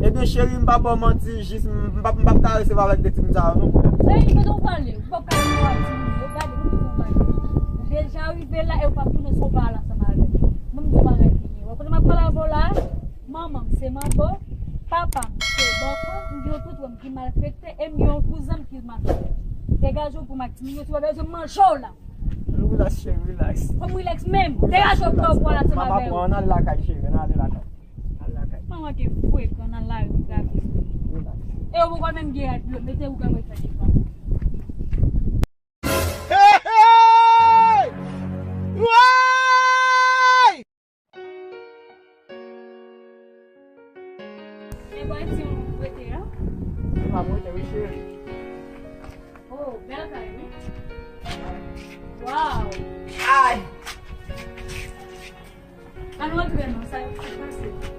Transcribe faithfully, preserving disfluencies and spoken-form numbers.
Ebyen, cheri, m pa ba w manti, jis m, m p ap, m p ap ka resevwa avèk de timoun sa yo, non, mwen. Cheri, kote w prale? Ou p ap ka resevwa timoun yo. Gade, kote w prale? Ou deja rive la e ou p ap tounen sou pale ansanm avè m. Mwen, m di w bagay ki ye. Ou konnen m ap pale avè w la? Manman m se manbo, papa m se bòkò, m gen yon tonton m ki malfekte, e m gen yon kouzen m ki malfekte. Degaje w pou m ak timoun yo, si w pa bezwen m manje w la. Relax, cheri, relax. Fò m relax menm. Relax, relax. Degaje w pou w al ansanm avè yo. M ap pran, ann al lakay, cheri, ann ale lakay. Al lakay. Manman ke frekan nan lari, gade. Relax. E yo poko menm gen rad yo, mete ou ka mwen fè devan. Hey, hey! Woy! E bò eti ou rete a? Se pa mwen, se wi, cheri. Oh, bèl kay, wi. Wow! Ay! Ann rantre non, sa, sa k pase?